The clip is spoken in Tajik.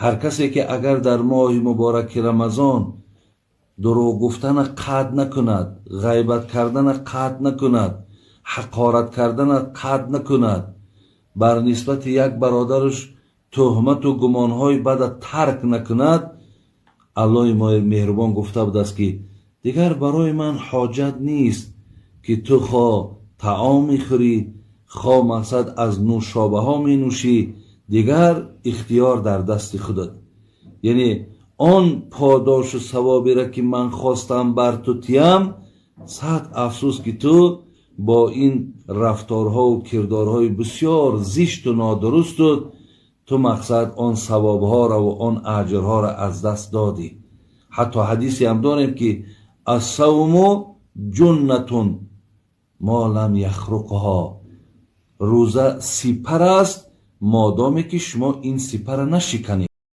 Ҳар касе ки агар дар моҳи мубораки Рамазон дурӯғ гуфтана қатъ накунад, ғайбат кардана қатъ накунад, ҳақорат кардана қатъ накунад, бар нисбати як бародараш туҳмату гумонҳои бада тарк накунад, Аллоҳи меҳрубон гуфта будааст, ки дигар барои ман ҳоҷат нест, ки ту хо таом мехӯрӣ, хо мақсад аз нӯшобаҳо менӯшӣ, дигар ихтиёр дар дасти худат. Яъне он подошу савоберо, ки ман хостам бар ту тиям, сад афсӯс, ки ту бо ин рафторҳову кирдорҳои бисёр зишту нодурусту ту мақсад он савобҳоро он аҷрҳоро аз даст додӣ. Ҳатто ҳадисе ҳам дорем, ки الصوم جنة ما لم يخرقها, рӯза сипар аст, модоме ки шумо ин сипарра нашиканед.